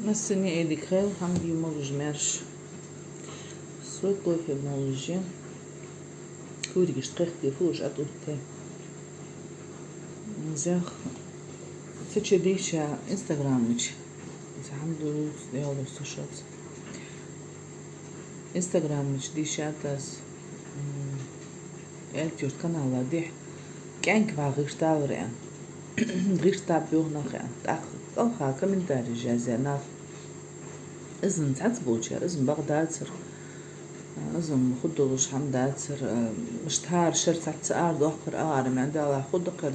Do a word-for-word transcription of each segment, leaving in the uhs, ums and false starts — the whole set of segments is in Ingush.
Массане а дика хийла, хӀама де молаш, маьрша. Со кофе молаш я. Кулгашта кхехкий фуш а тӀутте. Зех. Цу чу дийша Инстаграма чу. Из хӀама дувц, яллалца шоца. Инстаграма чу дийшад аз, м, Эльтёрт канала дехьа. КӀаьнк вагӀа гӀирталар аьнна. ГӀиртаб боху нах аьнна. ТӀаккха кӀалха комментареш язъяь нах. Изза цхьацца болчара, изза бакъ дацар. Изза хӀу долаш хӀама дацар. Мишта хӀара шера цхьацца арадоаккхар агӀара мел далахь, хӀу дакхар,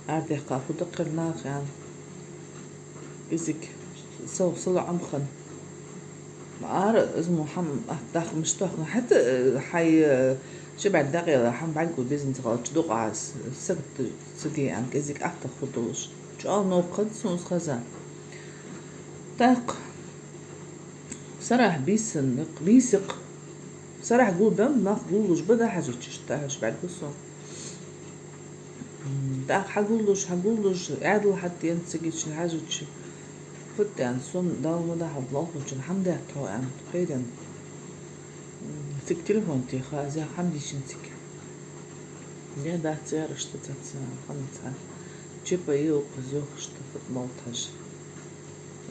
арадаьккха хӀу дакхар нах аьнна. Изиг сал-, сала Ӏомхана. Ара, изза мо хӀама атта даха мишта хӀана. ХӀаьта, э, хьай, э, ши бӀаьрг дӀакъайла, хӀама бӀаргагу безам ца хилча дукха аз, сагот ца де аьнна, кӀезига атта хӀу долаш. ЧӀоагӀа новкъа хиннад сона из хеза. ТӀаккха сарахьа бийсан, бийсакх. Сарахьа гулбенна, нах гуллуш ба, дӀахьажача, иштта хьажа бӀаргагу сона. М, тӀаккха хьагуллуш, хьагуллуш, Ӏаьдал хьатӀадена цига чу хьажача, фуд аьнна, сона Дала ма дахьалда лоалахочун хӀама даьд тхо аьнна, кхеренна. М, цига телефон теха, аз яха хӀама дийшина цига. Я дац цӀера иштта цаца, хӀама ца. Чепа йоах, йоах, иштта фуд молу тхьажа.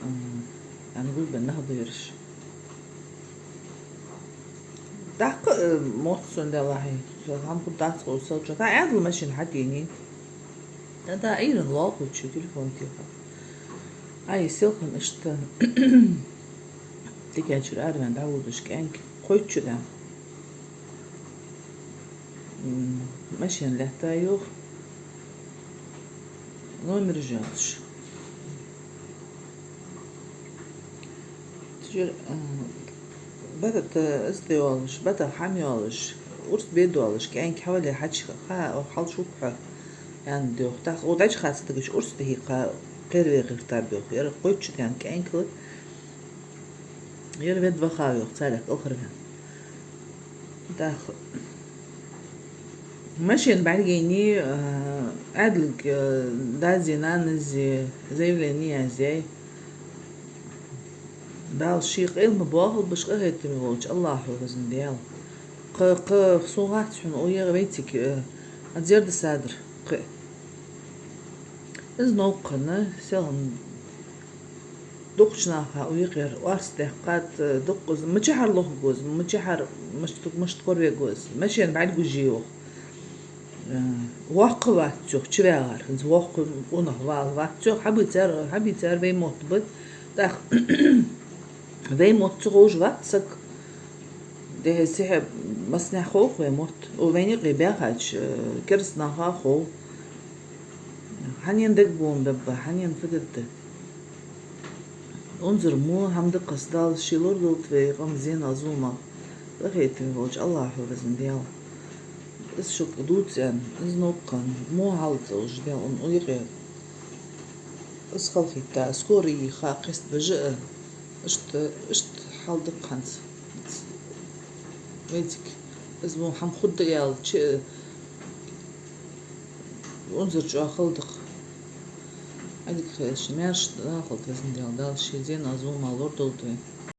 М, аьнна гулбенна нах ба ераш. ТӀаккха, э, мотт сона делахь, со хӀама хӀу дац хьо салча. ТӀаккха Ӏаьдала машина хьадийнай. ТӀаккха Ӏуйранна лоалахочо телефон теха. Ай, селхан иштта. Дикачура араваьнна дӀаводаш кӀаьнк. Кхойтта шу да. М, машина лаьтта йоах. Номер жоьтташ. Цуьра, а, бата, а, иста йолаш, бата хӀама йолаш, урс бе долаш, кӀаьнк хьавале хьача, ха, хьал шух хьо, аьнна доьху. ТӀаккха о дача хацадагаш урс бехи кха, кхераве гӀиртаб йоах. Яра кхойтта шу да аьнна кӀаьнк ла. Яра вед ваха йоах, царех кӀалхарваьнна. ТӀаккха машина бӀаргайайний, а, Ӏаьдалга, а, дази, нанази заявлени язъяьй. Дала ший къайла ма боахалба уж, къахетаме волча АллахӀа везан Даьла. Кха, кха, сона хац хьона, о, егӀа вайцига, а, а зерда садар, кхы. Изза новкъа хинна, селхан дукхача наха у йикъер орц даьккхад, дуккха из мичахьара лохаргва из, мичахьара, мишта, мишта коравергва из. Машина бӀаргагуш я йоах. Э, воккха вац йоах, чувагӀар, хӀанз воккха къонах вала вац йоах, хьабийцар, хьабийцар вай мотт ба. ТӀаккха вай мотт ца ховш вац саг. Дехьа-сехьа массанахьа хов вай мотт. О, вайна юкъе баьхача, э, кераста наха хов. Хьанна дагабоам бебба, хьанна фу дергда. Унзара мо хӀама да-кх из, Дала ше лорадолда вай къам зенал, зуламал. Къахетаме волча АллахӀа везан Даьла. Из шуга дувц аьнна, изза новкъа хинна, мо хьал долаш да, ун у йикъе. Из халахетта, скорый йийха кхестабеш а, иштта, иштта хьал да-кх хӀанз. Везиг, изза мо хӀама хургда аьлча, унзара чӀоагӀа хала да-кх. Ӏадика хилда шун, маьрша дахалда везан Даьла, Дала ший зенал, зуламал лорадолда вай.